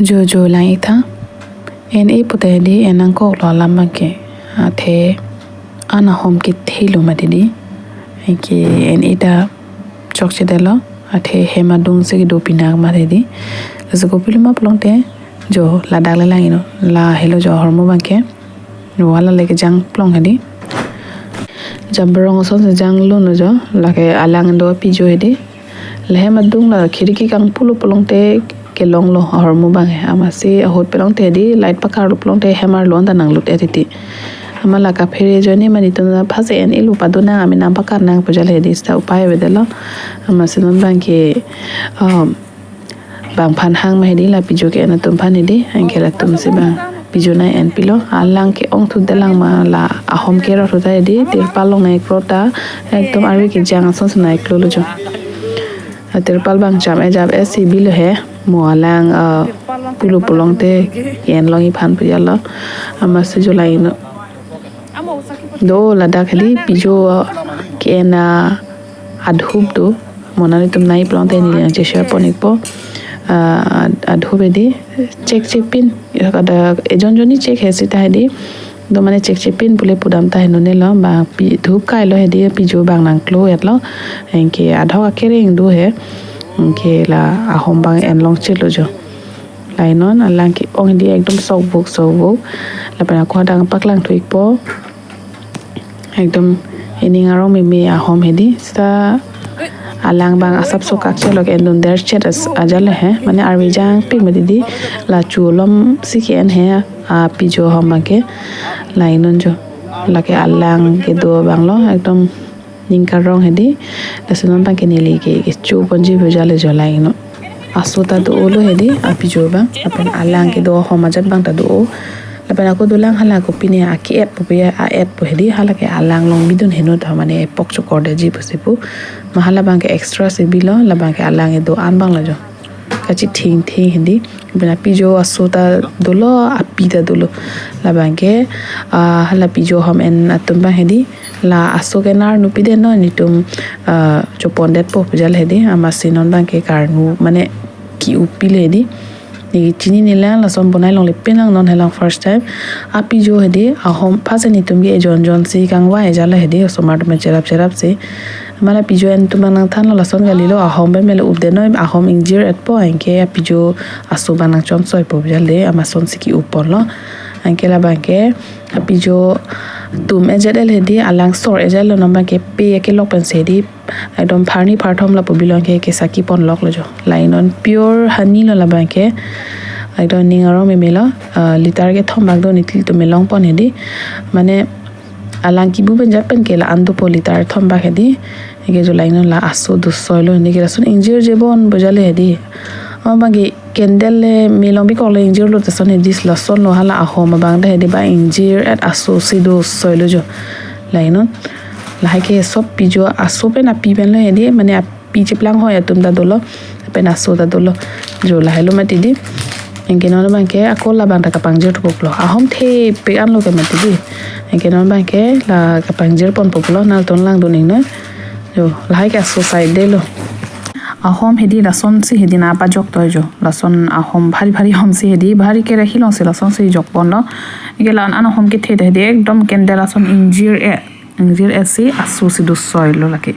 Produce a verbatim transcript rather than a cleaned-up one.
Jo jo lang-ik tha. En-e pute hedi en nangkoklo alam abangke. Athe an ahom kethe lo mati di. Anke en-e ta chokchedetlo. Athe hem adung si kedo pinak mati di. Lasi kopilo ma pulote jo ladak le lang-iknon. La helo jo ahormu abangke. Wala le kejang plong hedi. Jamborong ason si janglo no jo. Lake alang do apijo hedi. Lahem adung la khiriki kangpulo pulote kelonglo ahormu abang he. Amatsi ahut pulote hedi light pakarlo pulote hem arlo anta nanglut-et hedi. Amat la kaphere ajoine mane itum na phase en-elo, pado nang, amen nangpakar nang pu jale hedi seta upai avedetlo. Amatsi non abangke, um, bang aphan hang ma hedi, la pijo ke-en atum aphan hedi, anke latum si bang pijo nang-en pilo, alang ke-ong thut detlang ma, la ahom kerot thut ta hedi, tirpal along nang-iklo ta, ekdom arve kejang ason si nang-iklo lo jo. A tirpal bang cham-ejap-et si bilo he, mo alang, ah, pulo pulote ke-en long-ik aphan pu jalo, amatsi jo lang-iknon. Do ladak hedi pijo ke-en a adhup do. Mo nanglitum nai pulote neli nangche-share pon-ikpo. Ah, adhup hedi chek chek pin. Ya kada ejon jonni chek he seta hedi. Do mane chek chek pin pule pudam ta henone lo. Bang pi dhup kailo hedi, pijo bang nangklo-etlo. Anke adhok akereng do he. Anke la ahom bang en longchelo jo. Lainon alang ke-ong hedi ekdom sokvuk sokvuk. Lapen ako adang paklang thu-ikpo. Ekdom ining arong meme ahom hedi. Seta alang bang asapso kakche lo ke-endun derchet as-, ajalo he. Mane arve jangpik mati di. La chu lom si ke-en he apijo ahom abangke. Lainon jo. Lake alang kedo abang lo. Ekdom ning karong hedi, lasi non abangke neli ke, kecho ponji pu jale jo lang-iknon. Aso ta do-olo hedi, apijo abang, lapen alang kedo ahom ajat abang ta do-o. Lapen ako dolang hala kopine ake-et pu ya, a-et pu hedi, hala ke alang long bidun henut tha mane epok chokordetji pusi pu. Ma hala abangke extra si bilo, la abangke alang kedo an abang lo jo. Kachithing thing hedi. Lapen apijo aso ta dolo, api ta dolo. La abangke, ah, hala pijo ahom en atum abang hedi. La aso ke nar nu pidetnon, netum, ah, chopondetpo pu jale hedi. Amatsi non abangke karnu mane ke-u pilo hedi. Ne chinine lang, lason bonai longle pin lang, non helang first time. Apijo hedi ahom phase netum ke ejon jon si kangvai jalo hedi, osomar atum cherap cherap si. Amat la pijo en atum bang nangthanlo, lason kalilo, ahom pen mele updetnon, ahom ingjir-etpo, anke apijo aso bang nangchonsoipo pu jale, amat ason si ke-u ponlo. Anke la abangke apijo tum-et-et hedi, alang sor-et-etlo, non abangke pe akelok pensi hedi. Ekdom pharni pharthom lapu bilo, anke kesaki ponloklo jo. Lainon pure honey lo la abangke. Ekdom ning arong meme lo, ah, litre kethom bak do, nelitum melong pon hedi. Mane alang kibu pen jat pen ke la-an dopo, litre thom bak hedi. Anke jo lainon la aso dosoilo, neli ke lason ingjirje bon pu jale hedi. Amat abangke candle le me long bikok le ingjirlo, ta ason hedi, lason lo hala ahom abang ta hedi, ba ingjir-et aso si dosoilo jo. Lainon. Lahai ke sob pijo aso pen api pen lo hedi, mane api cheplang hoi atum ta dolo, pen aso ta dolo. Jo lahelo mati di. Anke non abangke ako la abang ta kapangjir thupo pulo. Ahom thepik anlo ke mati di. Anke non abangke la kapangjir ponpo pulo, nangtum langdun-iknon. Jo, lahai ke aso side detlo. Ahom hedi lason si hedi nangpajok toi jo. Lason ahom bhari bhari ahom si hedi, bhari kere hilong si lason si jok ponlo. Anke la-an ahom kethe ta hedi ekdom candle ason ingjir-et. Ingjir-et si aso si dosoilo lake.